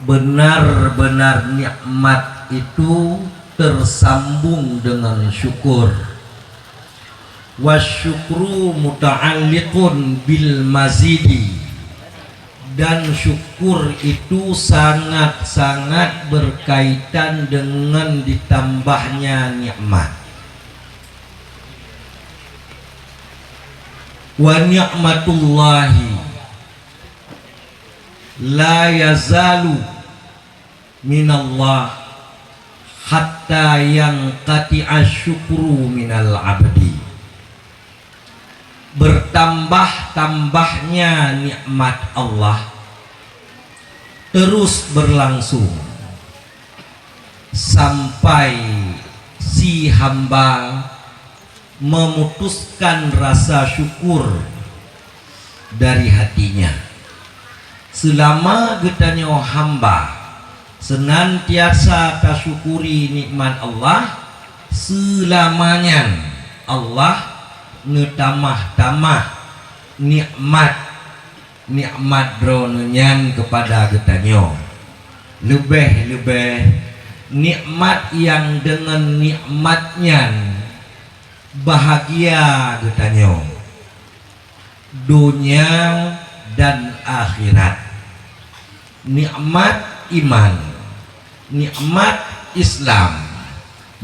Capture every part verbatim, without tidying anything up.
Benar-benar nikmat itu tersambung dengan syukur. Wasyukru muta'alliqun bil mazidi. Dan syukur itu sangat-sangat berkaitan dengan ditambahnya nikmat. Wa ni'matullahi la yazalu minallah hatta yanqati'a syukru minal abdi. Bertambah-tambahnya nikmat Allah terus berlangsung sampai si hamba memutuskan rasa syukur dari hatinya. Selama geutanyoe hamba senantiasa tasyukuri nikmat Allah, seulamanyan Allah neutamah-tamah nikmat, nikmat Droeneuh nyan keupada geutanyoe. Leubeh-leubeh nikmat nyang deungon nikmat nyan bahagia geutanyoe, donya dan akhirat. Nikmat iman, nikmat Islam,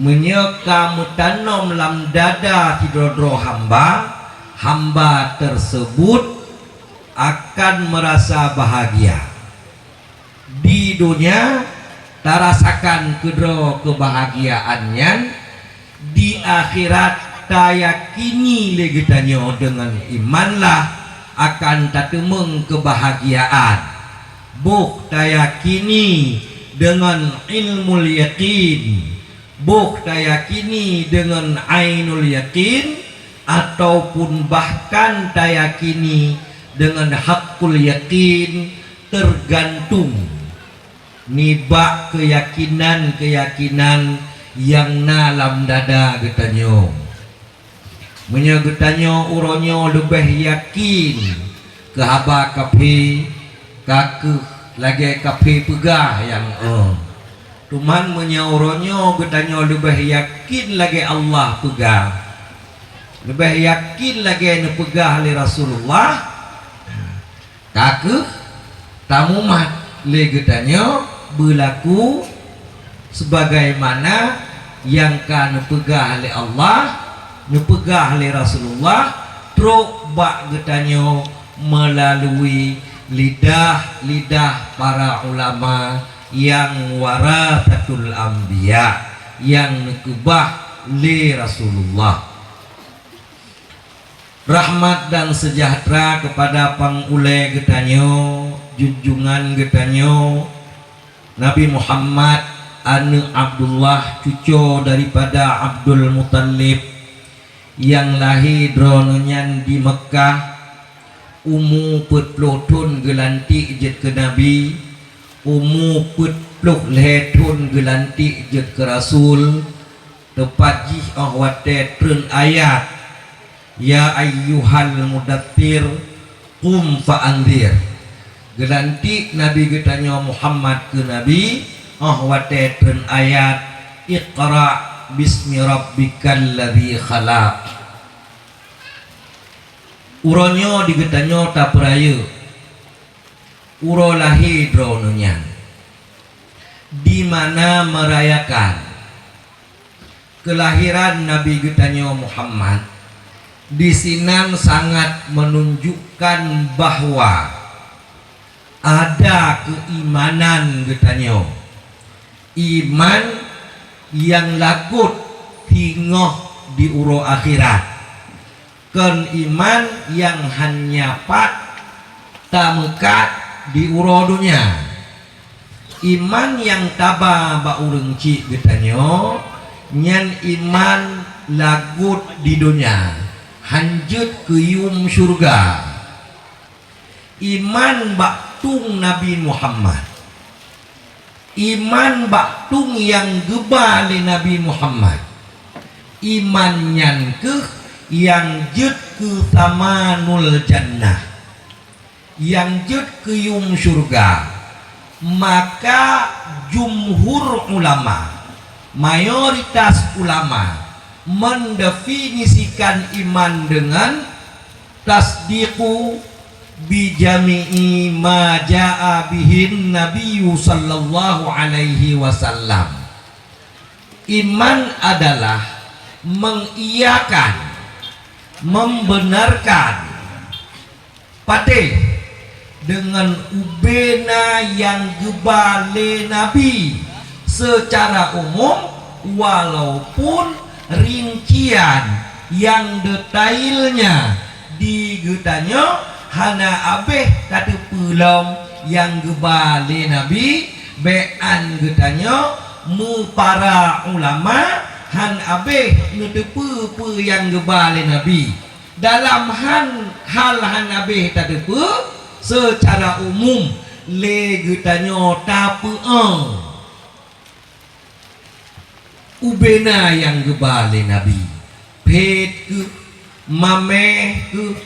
meunyoe ka meutanom lam dada sidroe-droe hamba, hamba tersebut akan merasa bahagia. Di donya tarasakan keudroe keubahagiaan nyan, di akhirat tayakini lé geutanyoe deungon iman lah akan tateumeung keubahagiaan. Boh tayakini deungon ilmul yakin, boh tayakini deungon ainul yakin, ataupun bahkan tayakini deungon haqqul yakin, tergantung nibak keuyakinan-keuyakinan nyang na lam dada geutanyoe. Meunyoe geutanyoe uroe nyoe leubeh yakin keu haba kafé, ka kheueh lagée kafé peugah nyang, eh. Teuma meunyoe uroe nyoe geutanyoe leubeh yakin lagée Allah peugah, leubeh yakin lagée neupeugah lé Rasulullah, ka kheueh tamumat lé geutanyoe beulaku sebagaimana nyang ka neupeugah lé Allah, neupeugah lé Rasulullah, trok bak geutanyoe meulalui lidah-lidah para ulama nyang warasatul anbiya, nyang neukeubah lé Rasulullah. Rahmat dan seujahteura keupada pangulée geutanyoe, junjungan geutanyoe, Nabi Muhammad, aneuëk Abdullah, cuco daripada Abdul Muthalib, nyang lahé droeneuh nyan di Meukah, umu peuet ploh thon geulantik jeuet keu nabi, umu peuet ploh lhée thon geulantik jeuet keu rasul, Teupat jih óh watée treun ayat, "Ya ayyuhal mudatsir, qum fa anzir." Geulantik Nabi geutanyoe Muhammad keu nabi óh watée treun ayat, "Iqra bismi rabbikal ladzi khalaq." Uroe nyoe di geutanyoe tapeurayeuk uroe lahé droeneuh nyan, di mana merayakan kelahiran Nabi geutanyoe Muhammad, di sinan sangat menunjukkan bahwa ada keuimanan geutanyoe, iman nyang lagot singoh di uroe akhirat. Kon iman nyang hanya pat tameukat di uroe donya. Iman nyang taba bak ureuëng chik geutanyoe, nyan iman lagot di donya, hanjeuet keu yum syeuruga. Iman bak tueng Nabi Muhammad. Iman bak tueng nyang geuba lé Nabi Muhammad. Iman nyan kheueh nyang jeuet keu samanul jannah, nyang jeuet keu yum syeuruga. Maka jumhur ulama, mayoritas ulama, mendefinisikan iman dengan tasdiqu bi jami'i ma ja'a bihin Nabiyyu sallallahu alaihi wasallam. Iman adalah mengiyakan, membenarkan, patéh deungon ubena nyang geuba lé Nabi seucara umum, walaupun rincian nyang detailnya di geutanyoe hana abéh tateupeue lom nyang geuba lé Nabi. Bék an geutanyoe meupara ulama han abéh neuteupeue peue nyang geuba lé Nabi. Dalam han, hal han abéh tateupeue, seucara umum lé geutanyoe tapeu'oh ubena nyang geuba lé Nabi. Phét keuh, maméh keuh,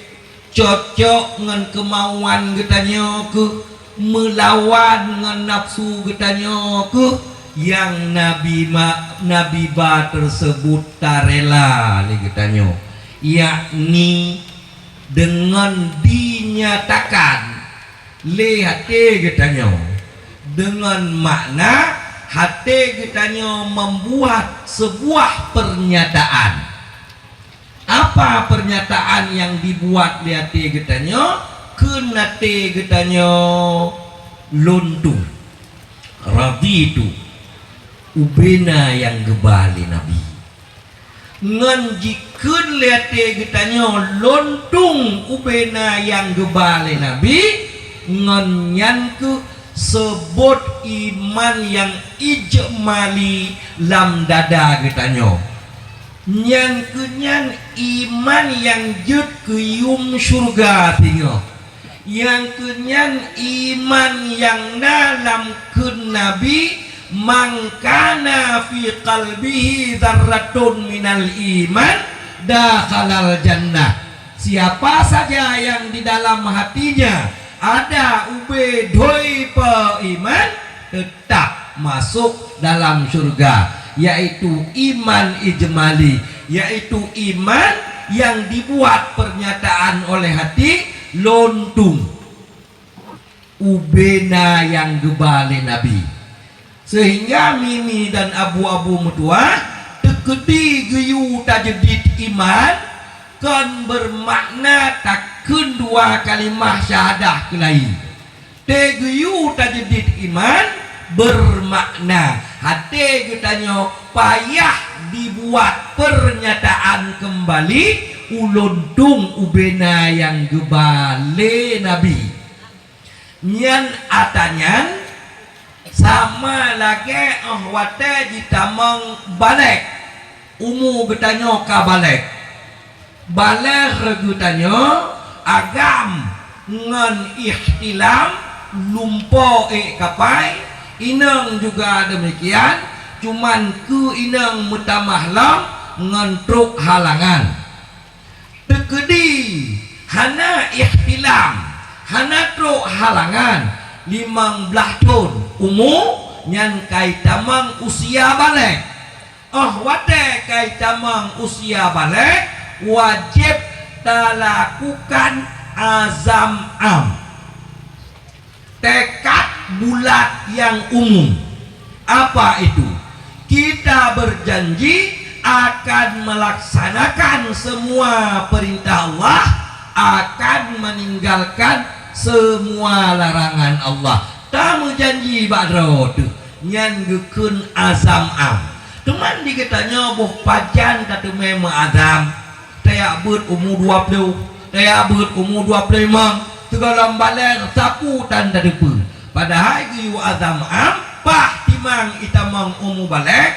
cocok ngon keumauan geutanyoe keuh, meulawan ngon nafeusu geutanyoe keuh, nyang Nabi ma-, Nabi ba teuseubut tarela lé geutanyoe, yakni deungon dinyatakan lé até geutanyoe, deungon makna até geutanyoe membuat seubuah peurnyataan. Apa peurnyataan nyang dibuat lé até geutanyoe? Kheun até geutanyoe, "Lôn tueng, raditu, ubena nyang geuba lé Nabi." Ngon jikheun lé até geutanyoe, "Lôn tueng ubena nyang geuba lé Nabi," ngon nyan keuh seubot iman nyang ijmali lam dada geutanyoe. Nyan keuh nyan iman nyang jeuet keu yum syeuruga singoh. Nyang keuh nyan iman nyang na lam kheun Nabi, "Man kana fi qalbihi dzarratun minal iman dakhalal jannah." Siapa saja yang di dalam hatinya ada ubé doi peuiman, tetap masuk dalam syurga, yaitu iman ijmali, yaitu iman yang dibuat pernyataan oleh hati, "Lôn tueng ubena nyang geuba lé Nabi." Sehingga Mimi dan Abu-abu meutuah teukeudi geuyue tajeudid iman, kon beumakna takheun dua kalimah syahadah keulayi. Teugeuyue tajeudid iman beumakna até geutanyoe payah dibuat peurnyataan keumbali, "Ulôn tueng ubena nyang geuba lé Nabi." Nyan ata nyan sama lagée óh watée jitamong balek, umu geutanyoe ka balek. Balek geutanyoe agam ngon ihtilam, lumpo ék kapai, inong juga deumikian, cuman keu inong meutamah lom ngon trok halangan. Teukeudi hana ihtilam, hana trok halangan, limong blaih thon umu, nyan ka jitamong usia balek. Óh watée ka jitamong usia balek, wajéb talakukan azam am. Tekad bulat nyang umum. Apa itu? Kita berjanji akan melaksanakan semua perintah Allah, akan meninggalkan semua larangan Allah. Tameujanji bak droe teuh, nyan geukheun azam am. Teuma di geutanyoe boh pajan tateumé meuazam? Tajak beuet umu dua ploh, tajak beuet umu dua ploh limong, sigohlom balek sapeue tan tateupeue. Padahai geuyue azam am, paih timang jitamong umu balek,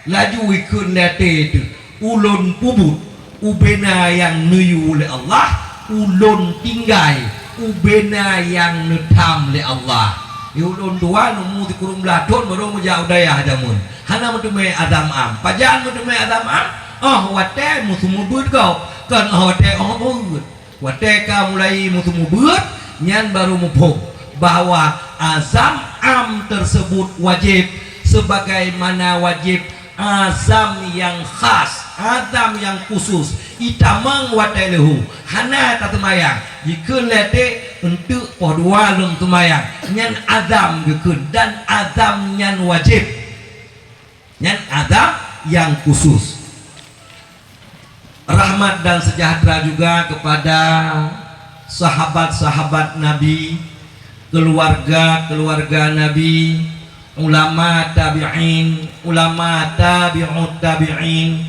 laju jikheun lé até teuh, "Ulôn peubuet ubena nyang neuyue lé Allah, ulôn tinggai ubena nyang neutham lé Allah." Di ulôn tuan umu sikureueng blaih thon barô meujak u dayah jameun. Hana meuteumé azam am. Pajan meuteumé azam am? Óh watée meuseumeubeuet gob, kon óh watée óh beuet. Watée ka mulai meuseumeubeuet, nyan barô muphom bahwa azam am tersebut wajib, sebagaimana wajib azam nyang khas, azam nyang khusus. Itamong watée leuhô, hana taseumayang, jikheun lé até, "Eunteuk poh dua lôn seumayang." Nyan azam geukheun, dan azam nyan wajib. Nyan azam nyang khusus. Rahmat dan sejahtera juga kepada sahabat-sahabat Nabi, keluarga-keluarga Nabi, ulama tabi'in, ulama tabi'ut tabi'in,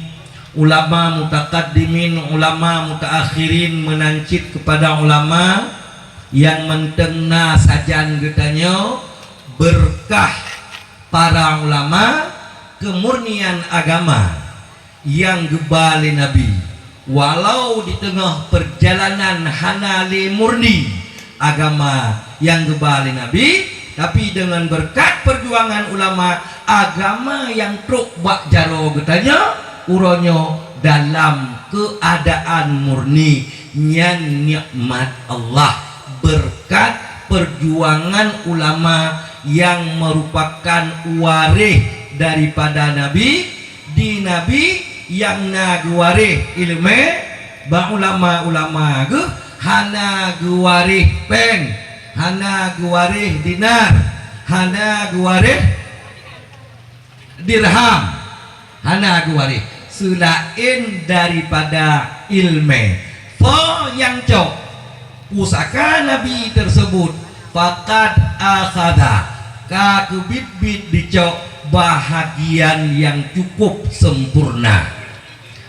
ulama mutakaddimin, ulama mutaakhirin, meunan cit kepada ulama nyang mantong na sajan geutanyoe, berkah para ulama, kemurnian agama nyang geuba lé Nabi. Walau di teungoh peurjalanan hana lé murni agama nyang geuba lé Nabi, tapi deungon beureukat peujuangan ulama, agama nyang trok bak jaroe geutanyoe uroe nyoe dalam keuadaan murni. Nyan nikmat Allah, beureukat peujuangan ulama nyang meurupakan waréh daripada Nabi, di Nabi nyang na geuwaréh iéleumé, bak ulama-ulama geuh hana geuwaréh péng, hana geuwaréh dinar, hana geuwaréh dirham, hana geuwaréh seulaén daripada iéleumé. Soe nyang cok pusaka Nabi tersebut, faqad akhadha, ka keubiet-biet dicok bahagian nyang cukup sempurna.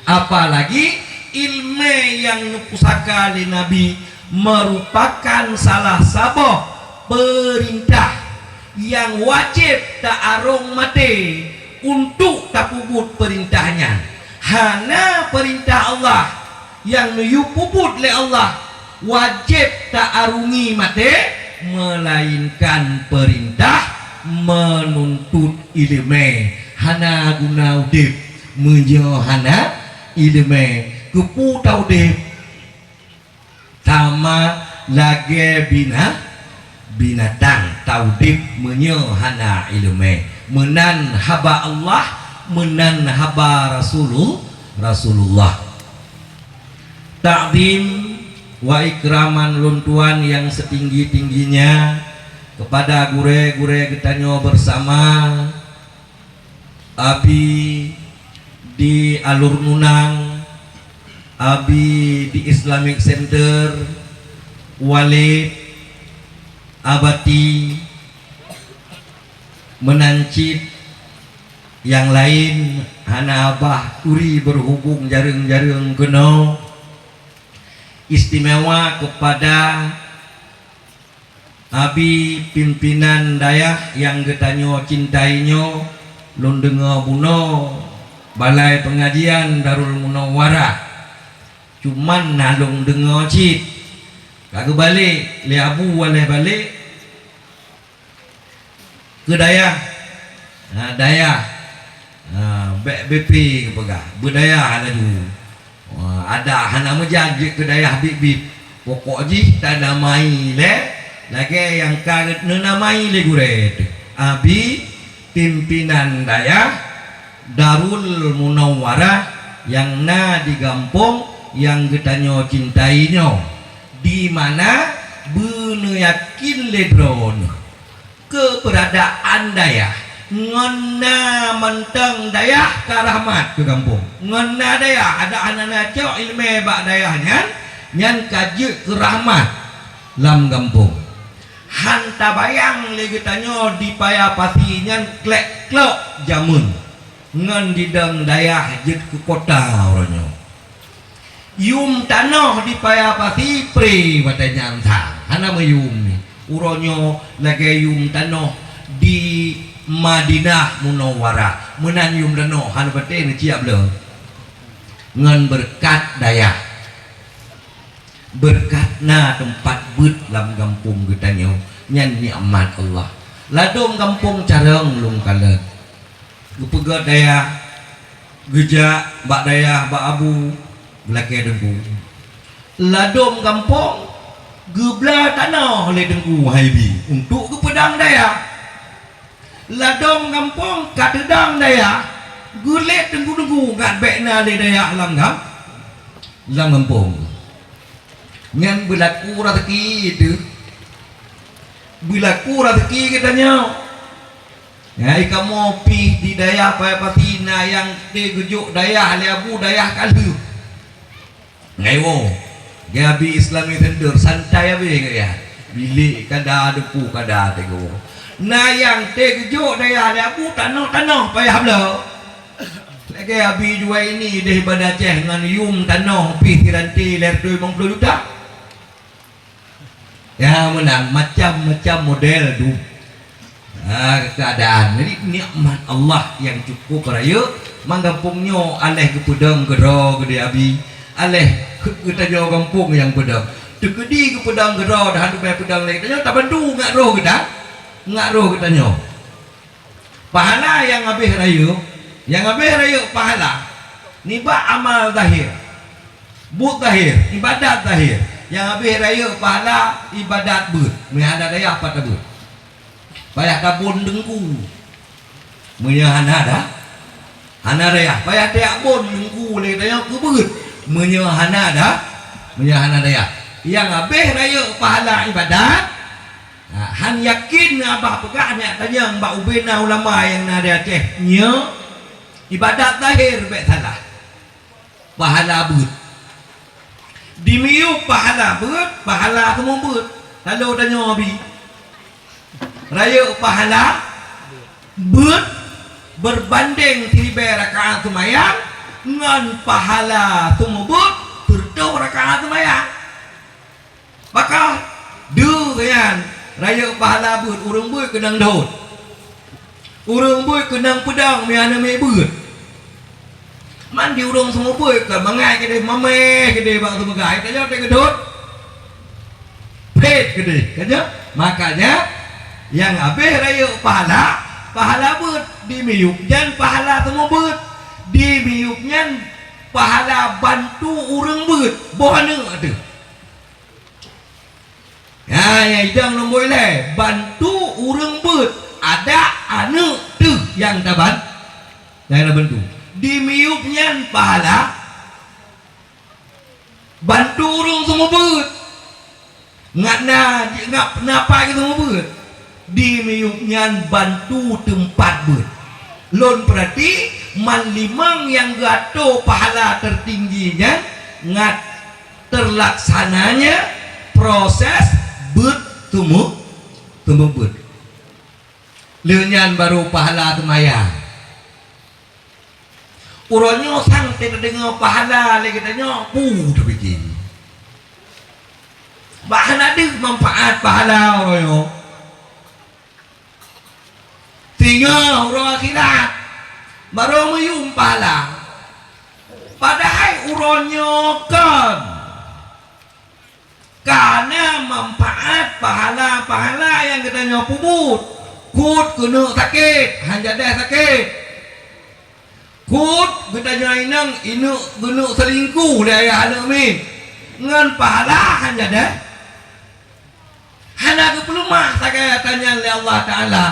Apalagi iéleumé nyang neupusaka lé Nabi meurupakan salah saboh peurintah nyang wajéb ta-arông maté untuk tapeubuet peurintah nyan. Hana peurintah Allah nyang neuyue peubuet lé Allah wajéb ta-arungi maté, meulainkan peurintah meununtut iéleumé. Hana guna udeb meunyoe hana iéleumé. Keupeue taudeb? Sama lagée bina-, binatang taudeb meunyoe hana iéleumé. Meunan haba Allah, meunan haba Rasulu-, Rasulullah. Takzim wa ikraman lôn tuan nyang seutinggi-tingginya kepada gurée-gurée geutanyoe bersama, Abi di Alur Munang, Abi di Islamic Center, Walid, Abati, meunan cit nyang laén hana abah turi beuhubong jareueng-jareueng keunoe. Istimewa kepada Abi pimpinan dayah nyang geutanyoe cintai nyoe, lôn deungoe bunoe balai peungajian Darul Munawwarah. Cuman na lôn deungoe cit ka geubalek lé Abu Waleh balek keu dayah. Ha, dayah. Ha, bék B P geupeugah, beudayah laju. Ha, adak hana meujan jeuet keu dayah biet-biet. Pokok jih tanamai lé, lagée nyang ka neunamai lé gurée teuh. Abi pimpinan dayah Darul Munawwarah nyang na di gampông nyang geutanyoe cintai nyoe, di mana beuneuyakin lé droeneuh keuberadaan dayah ngon na mantong dayah ka rahmat keu gampông. Ngon na dayah, adak hana na cok iéleumé bak dayah nyan, nyan ka jeuet keu rahmat lam gampông. Han tabayang lé geutanyoe di Paya Pasi nyan klek-klok jameun ngon didong dayah jeuet keu kota uroe nyoe. Yum tanoh di Paya Pasi pré watée nyan sang, hana meuyum. Uroe nyoe lagée yum tanoh di Madinah Munawwarah. Meunan yum tanoh hana batée neuciab le. Ngon beureukat dayah, beureukat na teumpat beuet lam gampông geutanyoe, nyan nikmat Allah. Ladôm gampông carông lôn kalon. Geupeugét dayah, geujak bak dayah, bak abu, geulakée teungku. Ladôm gampông geubla tanoh lé teungku Haibi untuk geupeudong dayah. Ladôm gampông ka teudong dayah, geulet teungku-teungku ngat bèk na lé dayah lam gam-, lam gampông. Nyan beulaku raseuki teuh. Beulaku raseuki geutanyoe. Hai kamoe pih di dayah Paya Pasi na nyang teuk geujok dayah lé abu dayah ka lheueh. Ngai woe, geubi Islami Center, santai habéh gaya. Bilék kada, deungon kada teuk woe. Na nyang teuk geujok dayah lé abu tanoh-tanoh payah bloe. Lagèe Abi Juwaini deh Banda Aceh ngon yum tanoh pih siranté lhèe reutôh limong ploh juta. Ya, meunan macam-macam model tu. Ha, keuadaan. Jadi, nikmat Allah nyang cukup rayeuk, manggampông nyoe aléh geupeudong keudroe geudeh Abi, aléh geutanyoe gampông nyang peudong. Teukeudi geupeudong keudroe, dan hana peudong lé geutanyoe, tabantu ngat roh geuta-, ngat roh geutanyoe. Pahala nyang habéh rayeuk, nyang habéh rayeuk pahala nibak amal zahir, buet zahir, ibadat zahir, nyang habéh rayeuk pahala ibadat beuet. Meuhana dayah pat tabeuet, payah tabôn teungku. Meunyoe hana da-, hana dayah, payah tajak bôn teungku lé tanyoe keu beuet. Meunyoe hana da-, meunyoe hana dayah, nyang habéh rayeuk pahala ibadat. Ha, han yakin ngon babah peugah nyak tanyong bak ubena ulama nyang na di Aceh nyoe, ibadat zahir bèk salah. Pahala beuet. Dimiyueb pahala beuet, pahala seumeubeuet. Lalu tanyoe Abi, rayeuk pahala beuet beubandéng siribèe rakaat seumayang ngon pahala seumeubeuet siratoh rakaat seumayang. Maka deuh nyan rayeuk pahala beuet, ureueng beuet keunong dot. Ureueng beuet keunong peudong meuhana mé beuet. Man di ureueng seumeubeuet ka mangat keudeh, mamèh keudeh bak seumeubeuet, tanyoe teukeudot phét keudeh, ka nyoe. Makanya nyang habéh rayeuk pahala, pahala beuet dimiyueb nyan pahala seumeubeuet, dimiyueb nyan pahala bantu ureueng beuet boh aneuk teuh. Nyan, nyang idong nombor lhèe, bantu ureueng beuet, adak aneuk teuh nyang taban-, nyang tabantu. Dimiyueb nyan pahala bantu ureueng seumeubeuet. Ngat na, ngat na pai seumeubeuet. Dimiyueb nyan bantu teumpat beuet. Lôn peurati, man limong nyang geuatô pahala teutinggi nyan ngat terlaksananya proses beuet seumeubeuet. Lheueh nyan barô pahala seumayang. Uroe nyoe sang teudeungoe pahala lé geutanyoe, peue tapike. Bah hana deuh manfaat pahala uroe nyoe. Singoh uroe akhirat, barô meuyum pahala. Padahai uroe nyoe kon ka na manfaat pahala-pahala nyang geutanyoe peubuet. Kut keuneuk sakét, han jadeh sakét. Kut geutanyoe inong, ineuk geuneuk seulingkuh lé ayah aneuk miet, ngon pahala han jadeh. Hana geupeuleumah sagai ata nyan lé Allah Taala.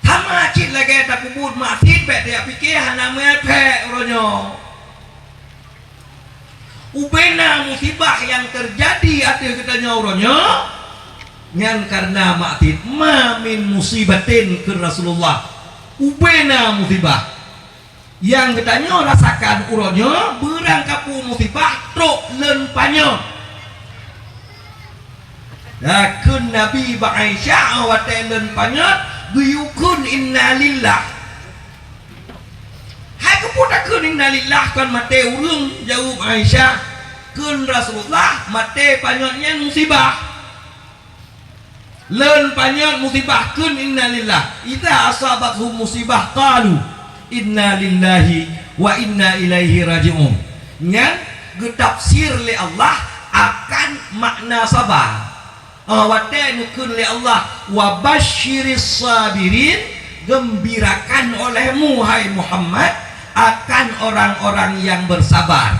Sama cit lagèe tapeubuet maksiet, bèk tajak pike hana meuefek uroe nyoe. Ubena musibah nyang teujadi ateueh geutanyoe uroe nyoe, nyan kareuna maksiet. "Ma min musibatin," kheun Rasulullah, "ubena musibah nyang geutanyoe rasakan uroe nyoe, beurangkapeue musibah trok lôn panyöt." Nah, kheun Nabi bak Aisyah, watèe lôn panyöt, geuyue kheun, "Innalillah." "Hai keupeue takheun innalillah, kon maté ureueng?" jaweueb Aisyah. Kheun Rasulullah, "Maté panyöt nyan musibah." Lôn panyöt musibah, kheun innalillah. "Idza asabathum musibah qalu inna lillahi wa inna ilaihi raji'un." Nyan geutafsir lé Allah akan makna saba. Oh, watèe neukheun lé Allah, "Wa basyiris sabirin," gembirakan olehmu, hai Muhammad, akan orang-orang yang bersabar.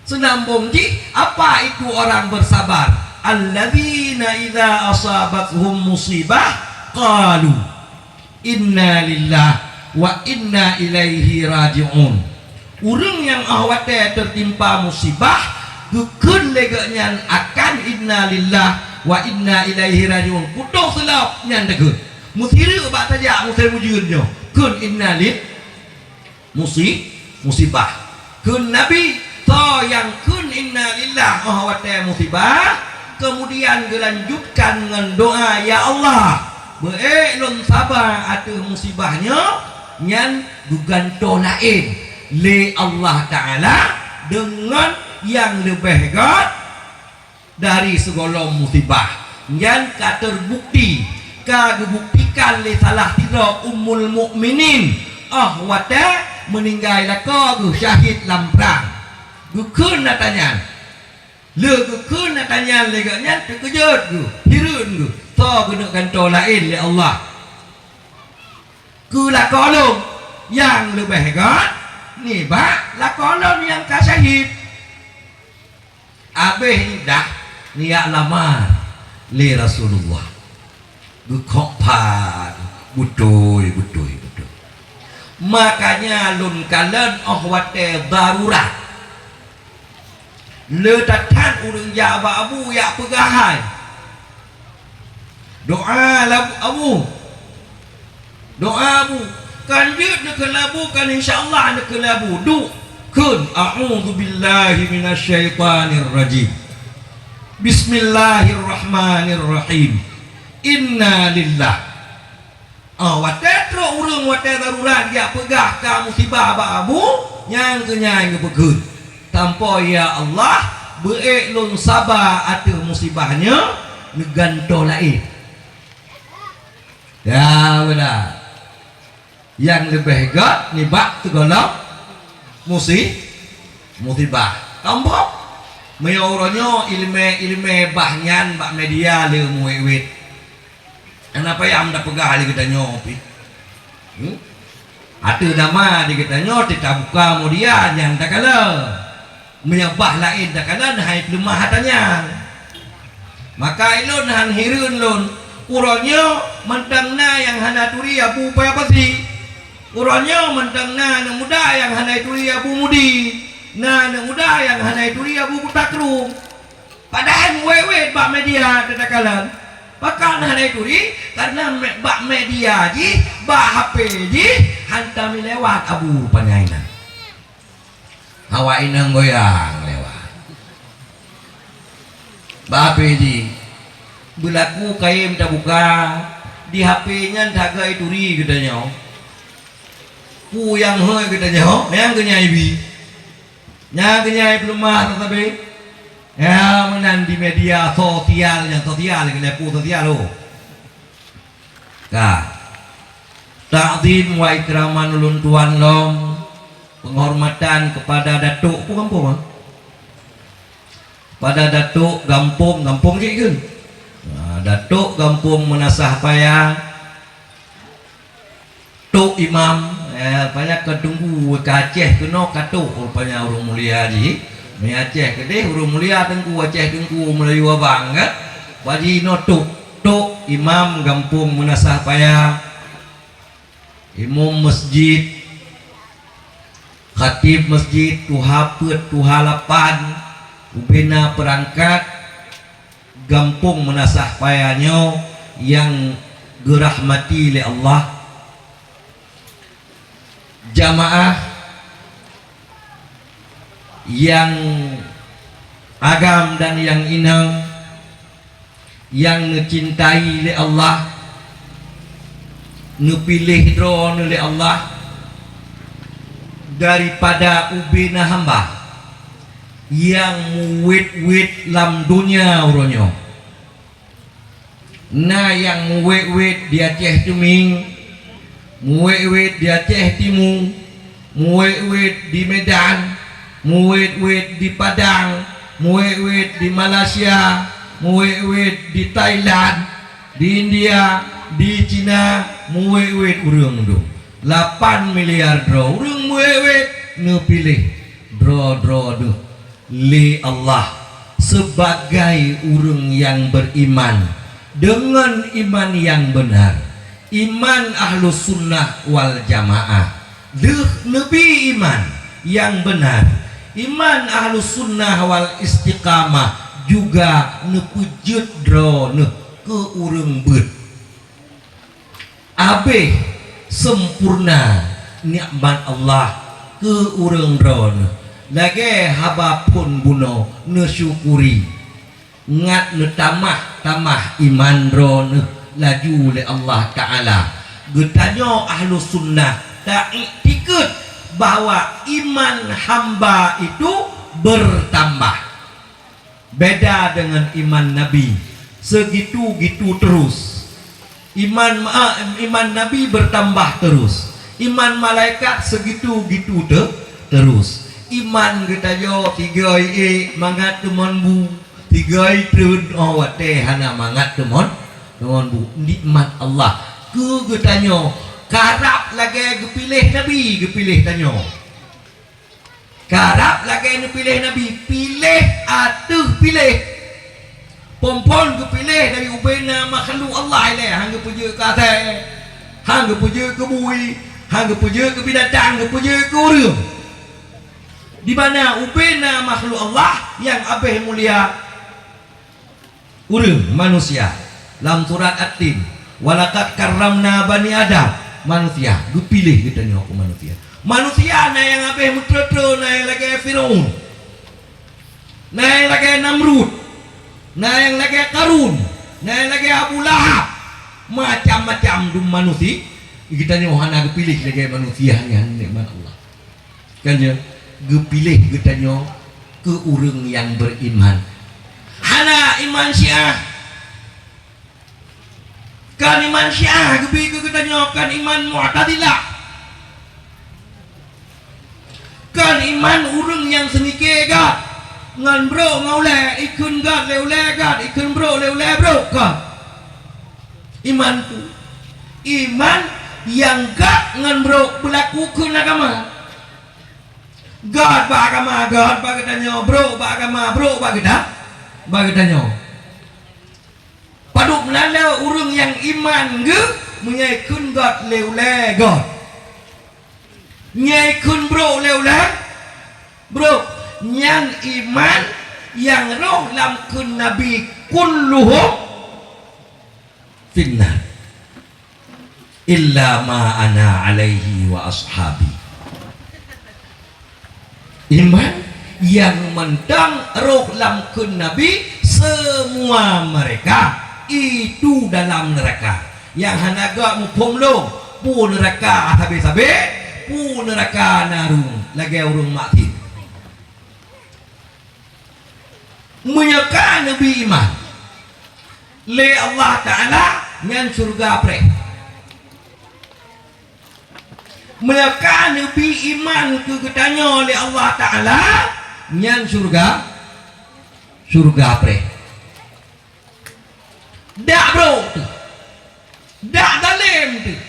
Seunambong jih, apa itu orang bersabar? "Alladzina idza asabathum musibah qalu inna lillahi wa inna ilaihi raji'un." Ureuëng nyang óh watée teutimpa musibah, geukheun lé geuhnyan akan "Inna lillahi wa inna ilaihi raji'un." Putôh seulop nyan teugeue. Meusireuk bak tajak musém ujeuen nyoe, kheun "Inna lil-," musi-, musibah. Kheun Nabi, soe nyang kheun "Inna lillahi" óh watée musibah, keumudian geulanjutkan ngon doá, "Ya Allah, beu-ék lôn saba ateueh musibah nyoe," nyan geugantoe laén lé Allah Taala deungon nyang leubeh gét dari sigohlom musibah. Nyan ka teubukti, ka geubuktikan lé salah sidroe Ummul Mukminin óh watée meuninggai lakoe geuh syahid lam prang. Geukheun atra nyan. Lheueh geukheun atra nyan lé geuhnyan teukeujot geuh, hireuen geuh, soe geuneuk gantoe laén lé Allah keu lakoe lôn nyang leubeh gét nibak lakoe lôn nyang ka syahid. Abéh iddah, neujak lamar lé Rasulullah. Geukhok phan, beutôi, beutôi, beutôi. Makanya lôn kalon óh watée darurat, le that-that ureuëng jak bak Abu jak peugah hai. Doá lam Abu. Doá Abu. Kan jeuet neukheun lam Abu, kan insya Allah neukheun lam Abu. Duek kheun, "A'udzubillahi minasyaitonirrajim. Bismillahirrahmanirrahim. Inna lillah." Ah, watée trok ureuëng watée darurat jak peugah ka musibah bak Abu, nyang keuh nyan geupeukheun, "Sampoe ya Allah, beu-ék lôn saba ateueh musibah nyoe, neugantoe laén." Ya, beuna. Nyang leubeh gét nibak sigohlom musi-, musibah. Tombok. Meunyoe uroe nyoe iéleumé-iéleumé bah nyan bak media le meuwét-wét. Hana payah meuda peugah lé geutanyoe pih. Hmm? Ateueh nama di geutanyoe teuka buka media nyang takalon. Meunyoe bah laén takalon hai peuleumah atra nyan. Maka ilôn han hireuen lôn, uroe nyoe mantong na nyang hana turi Abu Paya Pasi. Uroe nyoe mantong na aneuk muda nyang hana turi Abu Mudi. Na aneuk muda nyang hana turi Abu Kuta Krueng. Padahai meuwét-wét bak media teuka takalon. Pakon hana turi? Karena me-, bak media jih, bak H P jih, hantom lewat Abu rupanya inan. Hawa inong goyang lewat. Bak H P jih, beulaku kayém tabuka, di H P nyan that-that turi geutanyoe. Peue nyang hôi geutanyoe, nyang keuh nyan ibi. Nyang keuh nyan peuleumah sabe. Ya, meunan di media sosial, nyang sosial keuh nyan peue sosial, oh. Ka. Takzim wa ikraman ulôn tuan lom, penghormatan kepada Datuk, peue gampông, ah? Pada Datuk Gampông, Gampông cit keuh. Ha, Datuk Gampông Meunasah Paya, Tok Imam, eh, banyak ka teungku ka Aceh keunoe ka tok rupanya ureuëng mulia jih. Mi Aceh keudeh ureuëng mulia teungku, Aceh teungku Meulayu abang kan. Bak jih inoe tok, tok Imam Gampông Meunasah Paya, imum masjid, khatib masjid, tuha peuet, tuha lapan, ubena peurangkat, Gampông Meunasah Paya nyoe nyang geurahmati lé Allah, jamaah nyang agam dan nyang inong nyang neucintai lé Allah, neupiléh droeneuh lé Allah daripada ubena hamba nyang muwét-wét lam donya uroe nyoe. Na nyang muwét-wét di Aceh Teumieng, muwét-wét di Aceh Timu, muwét-wét di Medan, muwét-wét di Padang, muwét-wét di Malaysia, muwét-wét di Thailand, di India, di Cina, muwét-wét ureuëng dum. Lapan miliar droe ureuëng muwét-wét neupiléh droe-droe deuh lé Allah Sebagai ureuëng nyang beriman deungon iman nyang beunar, iman Ahlus Sunnah wal Jamaah, deuh neubi iman nyang beunar, iman Ahlus Sunnah wal Istiqamah juga neupeujeuet droeneueh keu ureuëng beuet. Abéh sempurna nikmat Allah keu ureuëng droeneueh, lagée haba phon bunoe neusyukuri, ngat neutamah-tamah iman droeneueh laju lé Allah Ta'ala. Geutanyoe Ahlus Sunnah taiktikeuet bahwa iman hamba itu bertambah. Beda deungon iman Nabi, segitu-gitu terus. Iman ma-, iman Nabi bertambah terus. Iman malaikat segitu-gitu te-, terus. Iman geutanyoe tiga ié mangat teumon bu, tiga itreun, oh, watée hana mangat teumon, teumon bu. Nikmat Allah keu geutanyoe karab lagée geupiléh Nabi, geupiléh tanyoe. Karab lagée neupiléh Nabi, piléh ateueh piléh. Phon-phon geupiléh dari ubena makhluk Allah ilée, han geupeujeuet keu asée, han geupeujeuet keu bui, han geupeujeuet keu binatang, geupeujeuet keu ureuëng. Di mana ubena makhluk Allah nyang abéh mulia, ureuëng, manusia. Lam surat At-Tin, "Walaqad karramna bani Adam." Manusia, geupiléh geutanyoe keu manusia. Manusia na nyang abéh meutroe-troe, na nyang lagée Firaun, na nyang lagée Namrud, na nyang lagée Karun, na nyang lagée Abu Lahab. Macam-macam dum manusia. Geutanyoe hana geupiléh lagée manusia nyan nikmat Allah. Kan ya, geupiléh geutanyoe keu ureuëng nyang beriman. Hana iman Syiah. Kan iman Syiah geubi keu geutanyoe, kan iman Mu'tazilah. Kan iman ureuëng nyang seumike gét ngon brok ngon ulée, ikheun gét lé ulée gét, ikheun brok lé ulée brok, kan. Iman tu, iman nyang gét ngon brok beulaku kheun agama. Gét bak agama, gét bak geutanyoe, brok bak agama, brok bak geuta-, bak geutanyoe. Padub na le ureuëng nyang iman geuh meunyoe kheun gét lé ulée gét. Nyoe kheun brok lé ulée brok. Nyan iman nyang roh lam kheun Nabi, "Kulluhum finnar, illa ma ana alaihi wa ashabi." Iman nyang mantong roh lam kheun Nabi, "Semua mereka itu dalam neraka." Nyang hana gét muphom lom, peue neuraka sabe-sabe, peue neuraka na rhueng lagée ureuëng maksiet. Meunyoe ka neubi iman lé Allah Ta'ala, nyan syeuruga preh. Meunyoe ka neubi iman keu geutanyoe lé Allah Ta'ala, nyan syeuruga, syeuruga preh. Dak brok teuh, dak zalem teuh,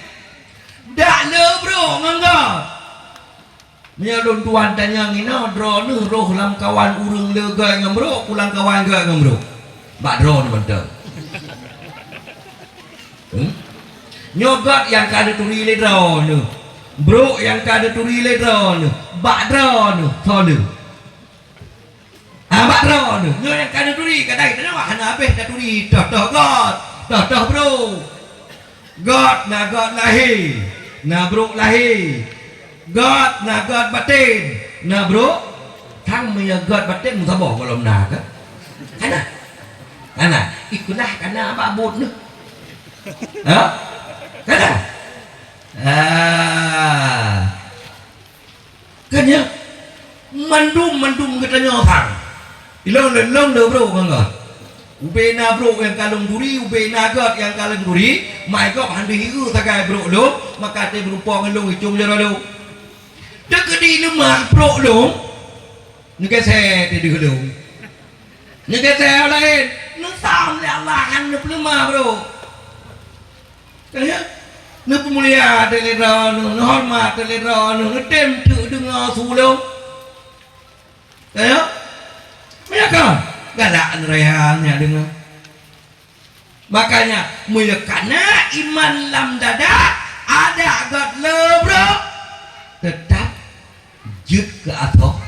dak le brok ngon gét. Meunyoe lôn tuan tanyong inoe, droeneueh roh lam kawan ureuëng le gét ngon brok, ku lam kawan gét ngon brok? Bak droeneueh mantong. Hmm? Nyoe gét nyang ka neuturi lé droeneueh, brok nyang ka neuturi lé droeneueh, bak droeneueh soe le? Ah, bak droeneueh, nyoe nyang ka neuturi, kadang geutanyoe hana habéh taturi, toh-toh gét, toh-toh brok. Gét na gét lahé, na brok lahé. Gét na gét batén, na brok. Kan meunyoe gét batén meusaboh gohlom na kan? Kana? Kana? Ikeulah kana bak buet neuh. Ha? Kana? Ah. Kan ya? Mandum-mandum geutanyoe sang. Ilong lôn lôn le brok ngon gét. Ubé na brok nyang ka lôn turi, ubé na gét nyang ka lôn turi, mai gob han deuh hireue sagai brok lôn, maka teuh meurumpok ngon lôn icong jaroe lôn. Teukeudi leumah brok lôn, neugeusé teuh deuh lôn. Neugeusé laén, neusam lé Allah han neupeuleumah brok. Ka ya? Neupeumulia teuh lé droeneueh, neuhoreumat teuh lé droeneueh, neutem teuk deungoe su lôn. Ka ya? Meunyo ka? Galak neuraya nyan deungoe. Makanya, meunyoe kana iman lam dada, adak göt le brok, teutap jeuet keu asoe.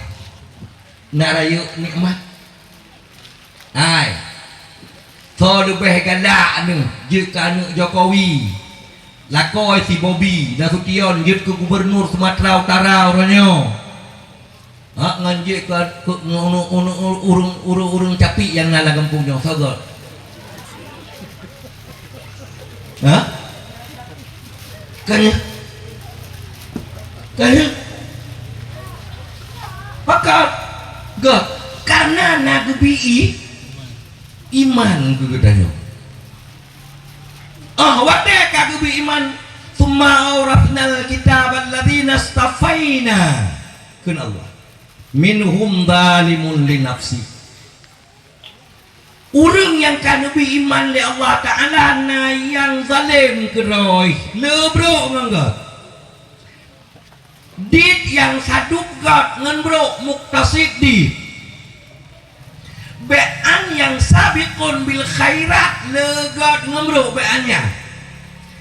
Na rayeuk nikmat. Hai, soe leubeh galak neuh jeuet keu aneuk Jokowi, lakoe si Bobi Nasution jeuet keu gubernur Sumatera Utara uroe nyoe. Ha, ngon jeuet keu, keu, ngon ureueng, ureueng, ureueng, ureueng capek nyang na lam gampông nyoe, soe göt? Ha? Ka nyan? Ka nyan? Pakon? Göt. Karena na geubi i-, iman keu geutanyoe. Ah, watèe ka geubi iman, "Tsumma aurasnal kitabal ladzina istafaina," kheun Allah. "Minhum zalimun li nafsi." Ureueng nyang ka neubi iman lé Allah Taala na nyang zalém keudroe, le brok ngon göt. Dit nyang sadup göt ngon brok, muktasid dit. Bék an nyang sabiqun bil khairat, le göt ngon brok bék an nyan.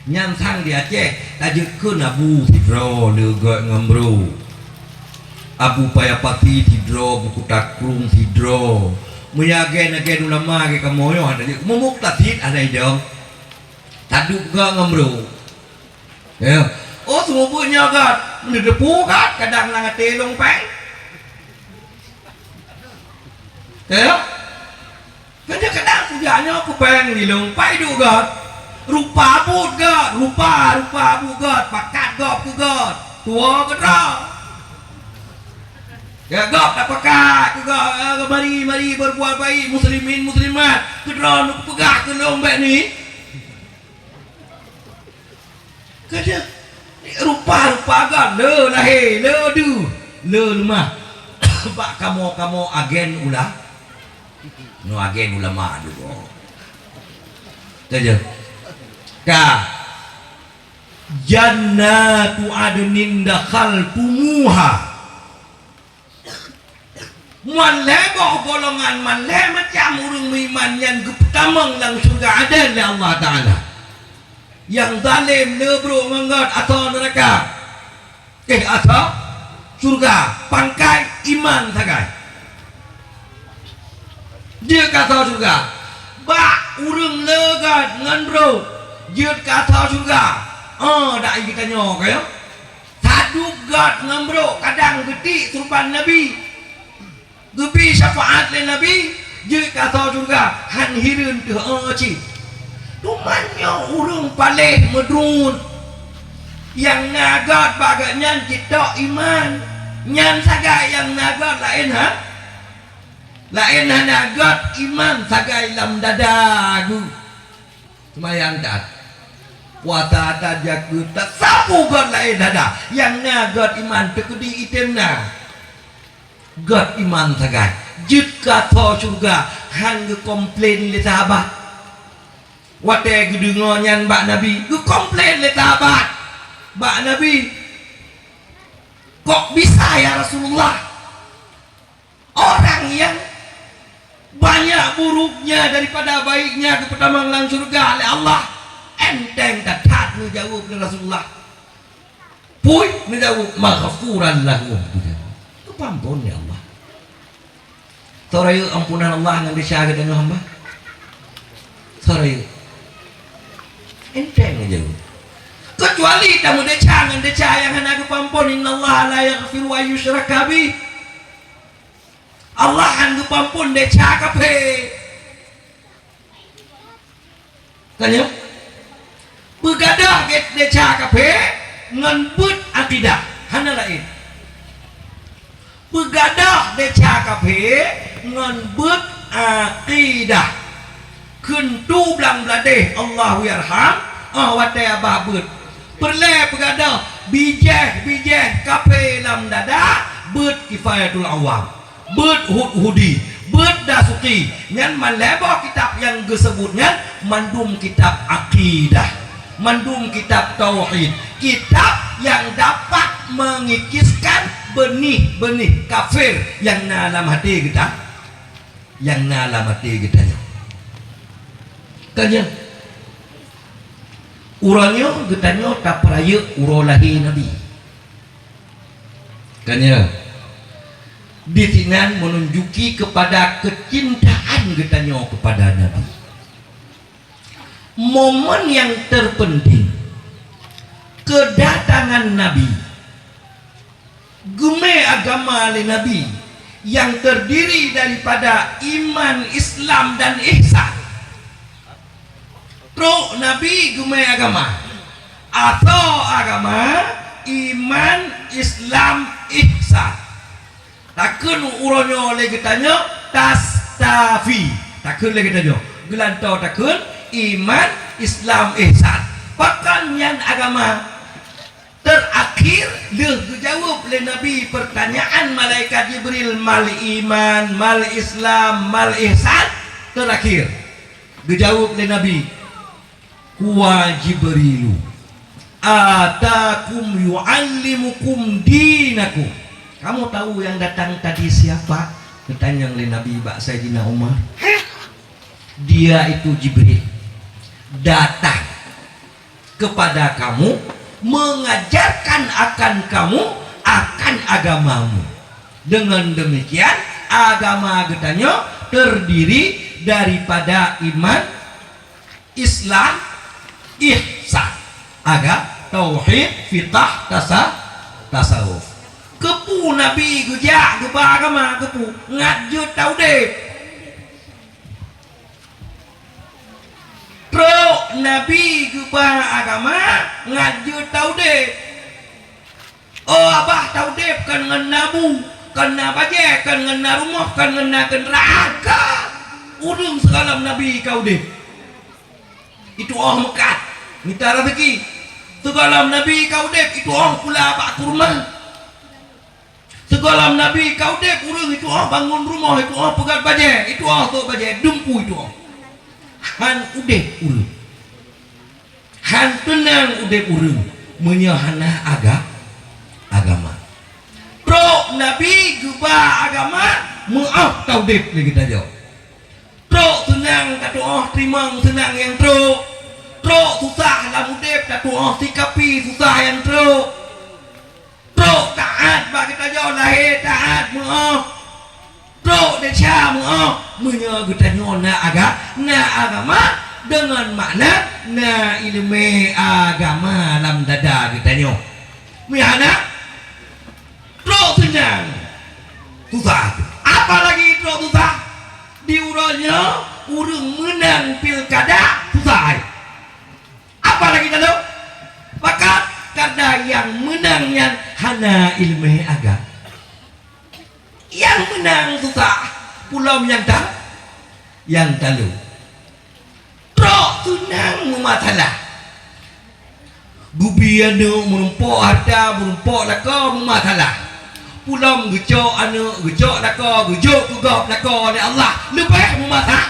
Nyan sang di Aceh, tajeuet kheun abu sidroe le göt ngon brok. Abu Paya Pati sidroe, Abu Kuta Krueng sidroe. Meunyoe agen-agen ulama lagèe kamoe nyoe hana jeuet, mumuktasid hana idong. Tadup göt ngon brok. Ya. Oh, seumeubeuet nyoe göt. Meuneudepu göt, kadang lam até lôn péng. Ya. Kadang-kadang kujak nyoe kupéng di lôn, pai duek göt. Rupa buet göt, rupa, rupa buet göt, pakat gob keu göt. Tuwoe keudroe. Ya, gob tapakat keu göt, ya, mari, mari berbuat baik, muslimin, muslimat. Keudroe neupeugah keu lôn bék ni. Ka jeuet. Rupa-rupa göt, le lahé, le deuh, le leumah. Bak kamoe-kamoe agen ula-, nyoe agen ulama dudoe. Ka jeuet. Ka. Jannatu adnin dakhaltumuha. Man lhèe boh golongan, man lhèe macam ureueng meuiman nyan geupeutamong lam syeuruga Aden lé Allah Taala. Nyang zalém, le brok ngon göt, asoe neuraka. Eh, asoe syeuruga, pangkai iman sagai. Jeuet keu asoe syeuruga. Bak ureueng le göt ngon brok, jeuet keu asoe syeuruga. Oh, dak geutanyoe ka, ya? Sadup göt ngon brok kadang geutiek surupan Nabi. Geubi syafaat lé Nabi, jeuet keu asoe syeuruga, han hireuen teuh, oh, cit. Teuma nyoe ureueng paléh meudruet. Nyang na göt bak geuhnyan cit tok iman. Nyan sagai nyang na göt laén, ha? Laén hana göt iman sagai lam dada geuh. Seumayang that. Puasa that, jakeuet that, sapeue göt laén hana. Nyang na göt iman teukeudi item na. Göt iman sagai. Jeuet keu asoe syeuruga han geukomplain lé sahabat. Watèe geudeungoe nyan bak Nabi, geukomplain lé sahabat bak Nabi, "Kok bisa, ya Rasulullah?" Orang yang banyak buruknya daripada baiknya geupeutamong lam syeuruga lé Allah, enteng that-that neujaweueb lé Rasulullah. Peue neujaweueb, "Maghfuran lahum." Geupeuampôn lé Allah. Soe rayeuk ampunan Allah ngon desya geutanyoe hamba? Soe rayeuk? Enteng neujaweueb. Kecuali tameudesya ngon desya nyang hana geupeuampôn, "Innallaha la yaghfiru an yushraka bih." Allah han geupeuampôn desya kafé. Ka nyoe? Peugadôh desya kafé ngon beuet akidah, hana laén. Peugadôh desya kafé ngon beuet akidah. Kheun tu blang bladeh, Allahu yarham, oh watèe abah beuet. Peureulèe peugadôh bijéh-bijéh kafé lam dada, beuet Kifayatul Awam, beuet Hud-, Hudi, beuet Dasuki. Nyan man lhèe boh kitab nyang geuseubut nyan mandum kitab akidah, mandum kitab tauhid, kitab nyang dapat mengikiskan beunih-beunih kafir nyang na lam até geuta-, nyang na lam até geutanyoe. Ka nyan, uroe nyoe geutanyoe tapeurayeuk uroe lahé Nabi. Ka nyan, disinan meununjuki keupada keucintaan geutanyoe keupada Nabi. Momen nyang terpenting, keudatangan Nabi, geumé agama lé Nabi nyang teurdiri daripada iman, Islam, dan ihsan. Trok Nabi geumé agama. Asoe agama, iman, Islam, ihsan. Takheun uroe nyoe lé geutanyoe, tastafi. Takheun lé geutanyoe. Geulantoe takheun, iman, Islam, ihsan. Pakon nyan agama? Teurakhir, lheueh geujaweueb lé Nabi peurtanyaan malaikat Jibril, "Mal iman, mal Islam, mal ihsan?" Teurakhir, geujaweueb lé Nabi, "Huwa Jibrilu, atakum yu'allimukum dinakum." Kamu tahu yang datang tadi siapa? Geutanyong lé Nabi bak Saidina Umar. "Dia itu Jibril, datang kepada kamu, mengajarkan akan kamu akan agamamu." Dengan demikian, agama geutanyoe teurdiri daripada iman, Islam, ihsan, aga, tauhid, fiqah, tasa-, tasawuf. Keupeue Nabi geujak geuba agama, keupeue? Ngat jeuet taudeb. Trok Nabi geuba agama, ngat jeuet taudeb. Oh, abah taudeb kon ngon na bu, kon na bajée, kon ngon na rumoh, kon ngon na keundaraan. Ka! Ureuëng sigohlom Nabi ka udeb, itu'oh meukat, mita raseuki. Sigohlom Nabi ka udeb, itu'oh pula bak kurma. Sigohlom Nabi ka udeb, ureuëng itu'oh bangon rumoh, itu'oh peugét bajée, itu'oh sôk bajée, dumpeue itu'oh. Han udeb ureuëng. Han teunang udeb ureuëng meunyoe hana aga-, agama. Trok Nabi geuba agama, meu'oh taudeb lé geutanyoe. Trok seunang tatu'oh teurimong seunang nyang trok. Trok susah lam udeb tatu'oh sikapi susah nyang trok. Trok taát bak geutanyoe lahé taát meu'oh. Trok desya meu'oh meunyoe geutanyoe na aga-, na agama, deungon makna na ileumé agama lam dada geutanyoe. Meuhana, trok seunang susah. Apalagi trok susah, di uroe nyoe ureuëng meunang pilkada susah. Apalagi lalu? Pakat, karena nyang meunang nyan hana ileumé agama. Nyang meunang susah, pulom nyang ta-, nyang talu. Trok seunang meumasalah. Geubi aneuëk, meurumpok hareuta, meurumpok lakoe meumasalah. Pulom geucok aneuëk, geucok lakoe, geujok keu gob lakoe lé Allah, leubeh meumasalah.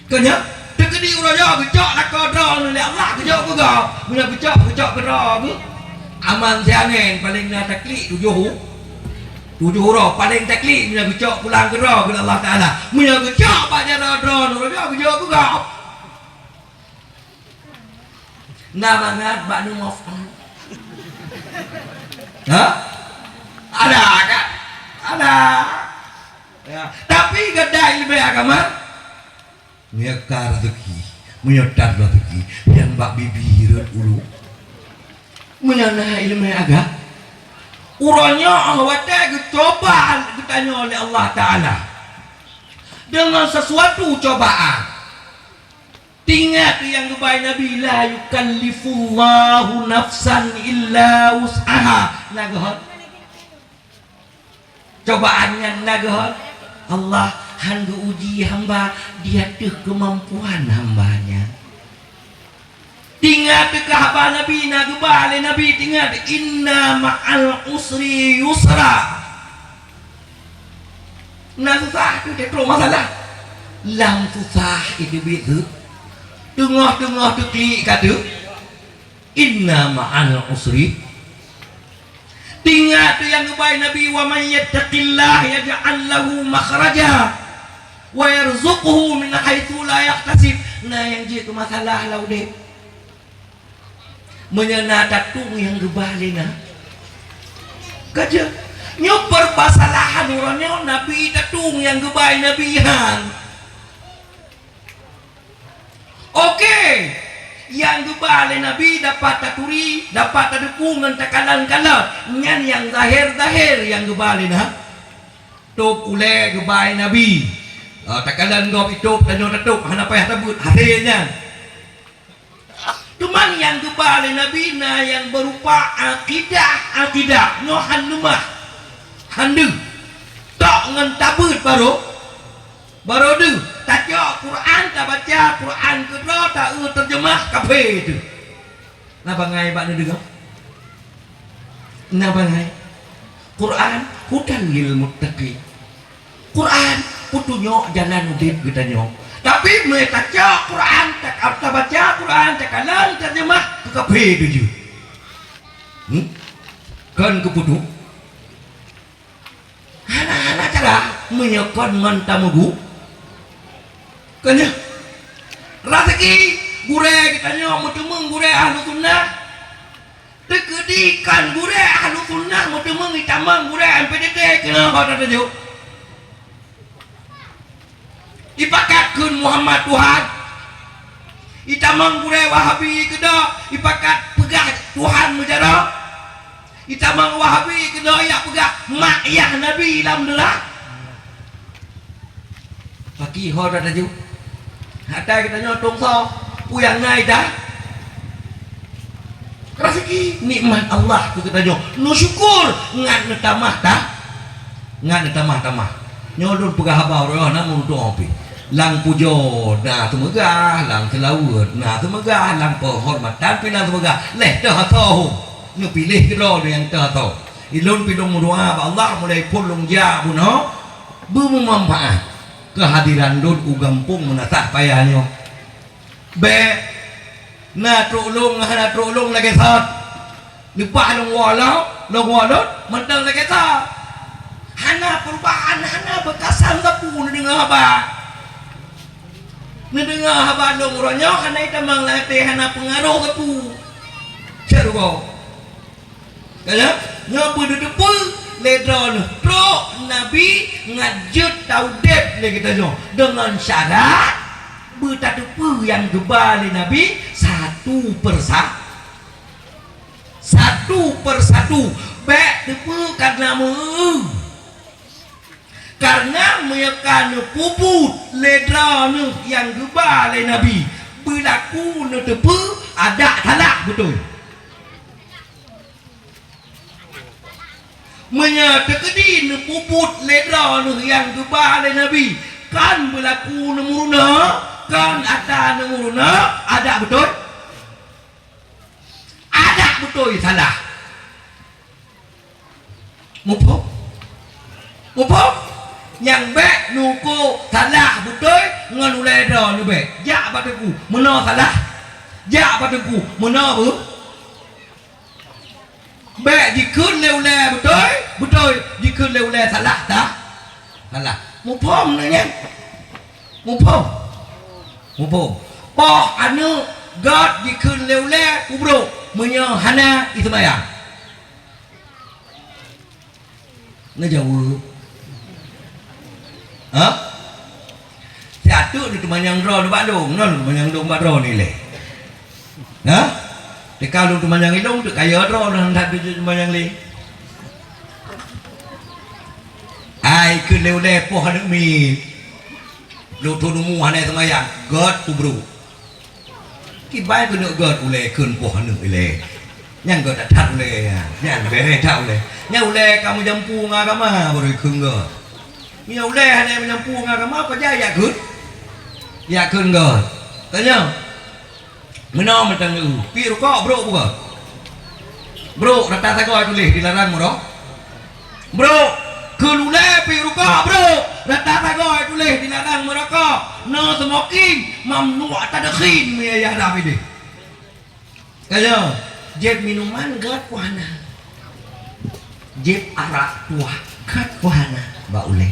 Keu nyoe, teukeudi uroe nyoe geucok lakoe droeneuh lé Allah geujok keu gob. Meunyoe geucok, geucok keu droe geuh. Aman sianen paléng na taklik tujoh u-, tujoh uroe paléng taklik meunyoe geucok pulang keu droe keu Allah Taala. Meunyoe geucok bak jaroe droeneuh uroe nyoe geujok keu gob. Na mangat bak neumof. Ha? Ada kan? Ada. Ya. Tapi gata ileumé agama, meunyoe ka raseuki, meunyoe that raseuki, nyang bak bibi rot ulu. Meunyoe na ileumé agama, uroe nyoe watée geucoba geutanyoe lé Allah Taala deungon sesuatu cobaan. Tingat nyang geubai Nabi, "La yukallifullahu nafsan illa wus'aha." Na geuhon. Cobaan nyan na geuhon. Allah han geu-uji hamba di ateueh keumampuan hamba nyan. Tingat keu haba Nabi na geuba lé Nabi, tingat, "Inna ma'al usri yusra." Na susah tu, teutrok masalah. Lam susah itu biet tu. Teungoh-teungoh teuklik ka tu. "Inna ma'al usri." Tingat tu nyang geubai Nabi, "Wa may yattaqillaha yaj'al lahu makhraja." "Wa yarzuqhu min haitsu la yahtasib." Na nyang jeuet keu masalah lam udeb. Meunyoe na tatueng nyang geuba lé na, ka jeuet. Nyoe peurmasalahan uroe nyoe, Nabi tatueng nyang geuba lé Nabi han. Oke, nyang geuba lé Nabi dapat taturi, dapat tateupeue ngon takalon-kalon. Nyan nyang zahir-zahir nyang geuba lé na. Tôb ulée geuba lé Nabi. Ah, takalon gob itôb, tanyoe tatôb, hana payah tabeuet, hasé nyan. Teuma nyang geuba lé Nabi na nyang beurupa akidah, akidah nyoe han leumah, han deuh. Tok ngon tabeuet barô, barô deuh. Tacok Quran, tabaca Quran keudroe, ta-eu teurjeumah, kaphé teuh. Na bangai bak neudeungoe? Na bangai? Quran hudan lil muttaqin. Quran peutunyok jalan udeb geutanyoe. Tapi meunyoe tacok Quran, ta-, tabaca Quran, takalon teurjeumah, keu kaphé teuh jeuet. Hmm? Kon keu peuduek? Hana, hana cara meunyoe kon ngon tameugu. Keunyoe raseuki gurée geutanyoe meuteumeung gurée ahlu sunnah. Teukeudi kon gurée ahlu sunnah meuteumeung itamong gurée M P T T keunoe ho tateujoh. Ipakat kheun Muhammad Tuhan. Itamong gurée Wahabi keudroe ipakat peugah Tuhan meujaroe. Itamong Wahabi keudroe jak peugah mak yah Nabi lam neuraka. Paki ho tateujoh. Hatai geutanyoe tungso, peue nyang na ita? Raseuki nikmat Allah keu geutanyoe. Neusyukur ngat neutamah ta-, ngat neutamah-tamah. Nyoe lôn peugah haba uroe nyoe na meureutoh pih. Lam pujoe na seumeugah, lam seulaweuet na seumeugah, lam peuhormatan pih na seumeugah. Lheuh teuh asoe hom, neupiléh keudroe nyang teuh asoe. Ilôn pih lôn meudoa bak Allah mulai phon lôn jak bunoe beumeumanfaat keuhadiran lôn u gampông Meunasah Paya nyoe. Bék na trok lôn, hana trok lôn lagée sot. Leupah lôn woe lôn, lôn woe lôn, mantong lagée sot. Hana peurubahan, hana beukasan sapeue neudeungoe haba. Neudeungoe haba lôn uroe nyoe hana itamong lam até, hana peungaroh sapeue. Cit rugoe. Ka lheueh nyoe beuteupeue lé droeneuh trok Nabi ngon jeuet taudeb lé geutanyoe deungon syarat beutateupeue nyang geuba lé Nabi satu persa-, satu persatu. Bék teupeue kareuna meu-, Kareuna meunyoe ka neupeubuet lé droeneuh nyang geuba lé Nabi, beulaku neuteupeue adak salah beutôi. Meunyoe teukeudi neupeubuet lé droeneuh nyang geuba lé Nabi, kon beulaku neumeurunoe, kon atra neumeurunoe, adak beutôi. Adak beutôi salah. Muphom? Muphom? Nyang bék neuko salah beutôi ngon ulée droeneuh bék. Jak bak teungku, meunoe salah. Jak bak teungku, meunoe beu-, bék jikheun lé ulée beutôi, beutôi, jikheun lé ulée salah, ta-, salah. Muphom na nyan? Muphom? Muphom. Poh aneuëk gét jikheun lé ulée, "Ubrok, meunyoe hana, iseumayang." Neujaweueb. Ha? Siat teuk neuteumanyong droe nibak lôn, nyoe neuteumanyong lôn bak droe nilée. Ha? Teuka lôn teumanyong ilôn, teuk kayée droe nyoe, hana teumanyong lé. Ai keu lé ulée poh aneuëk miet. Lôn thon umu hana seumayang, gét ubrok. Kiban keuneuk gét ulée kheun poh aneuëk ilée. Nyang gét that-that ulée nyan. Nyan bèrèh that ulée. Nyan ulée ka meujampu ngon agama baru ikheun gét. Meunyoe ulée hana meujampu ngon agama, peue jai jak kheun? Jak kheun gét. Tanyong. Meunoe mantong lé u. Piep rukok brok peue? Brok, rata sagoe tuléh dilarang meurok-, Brok, keu ulée piep rukok, brok, rata sagoe tuléh dilarang meurokok. No smoking, mamnu'u tadkhin, meunyoe yah rab ideh. Ka nyoe, jieb minuman gét peue hana. Jieb arak tuah gét peue hana bak ulée.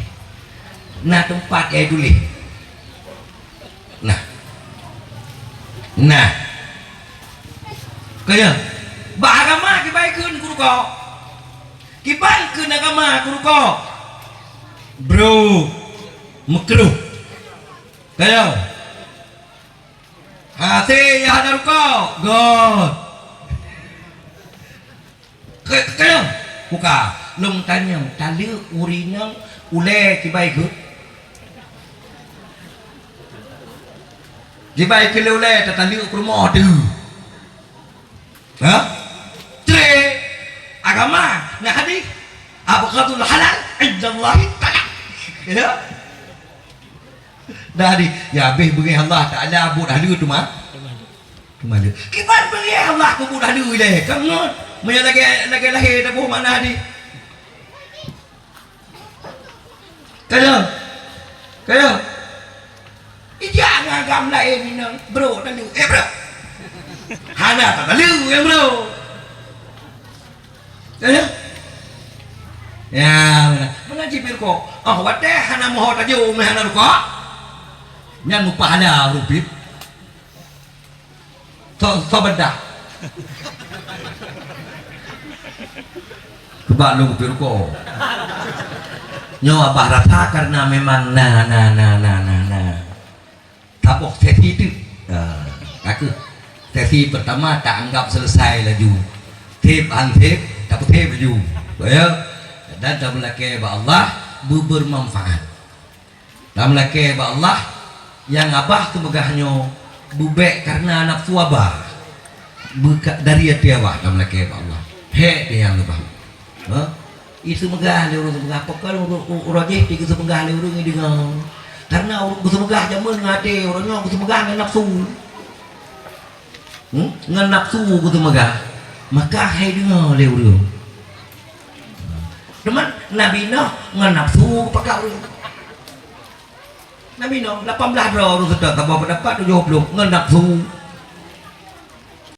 Na teumpat nyang tuléh. Nah. Nah. Kaya. Bak agama kiban kheun keu rukoe. Kiban kheun agama keu rukoe. Bro. Meukruh. Kaya. Hase nyang hana rukoe. Göt. Keu, keu, buka. Lôn tanyong, taleuek ureueng inong ulèe kiban kheun? Kiban kheun lé ulèe tataleuek peurumoh teuh. Ha? Cre. Agama, na hadih. Abghadul halal indallahi talaq. Ya. Dah hadih. Ya, habéh beungéh Allah Taala buet haleue teuma. Keumaleuh. Kiban beungéh Allah keu buet haleue ilèe. Ka ngon. Meunyoe lagèe, lagèe lahé taboh makna hadih. Kaya. Kaya. Ijak ngon agam laén inong, bro, taleuek. Eh, bro. Hana tataleuek, eh, bro. Kaya. Ya, meunan. Meunan cit pih rukoe. Oh, watèe hana meuho tajok, meuhana rukoe. Nyan meupahala ureueng pih. Soe, soe beudah? Coba lôn keupiek rukoe. Nyoe abah rasa karena memang na, na, na. Saboh sesi teuk. Nah, ka kheueh. Sesi pertama taanggap selesai laju. Sép han sép, tapeusép laju. Ya. Dan tameulakèe bak Allah, beubermanfaat. Tameulakèe bak Allah, nyang abah teumeugah nyoe beubèk kareuna nafsu abah. Beuka-, dari até abah tameulakèe bak Allah. Hék teuh nyang abah. Ha? Iseumeugah lé ureueng seumeugah, pakon ureueng, ureueng jéh di geuseumeugah lé ureueng nyan deungö. Kareuna ureueng geuseumeugah jameun ngon até, ureueng nyoe geuseumeugah ngon nafsu. Hmm? Ngon nafsu geuseumeugah, maka hai deungö lé ureueng. Teuma Nabi Nuh ngon nafsu geupakat ureueng. Nabi Nuh lapan blaih droe ureueng seutôt, saboh peudapat tujoh ploh ngon nafsu.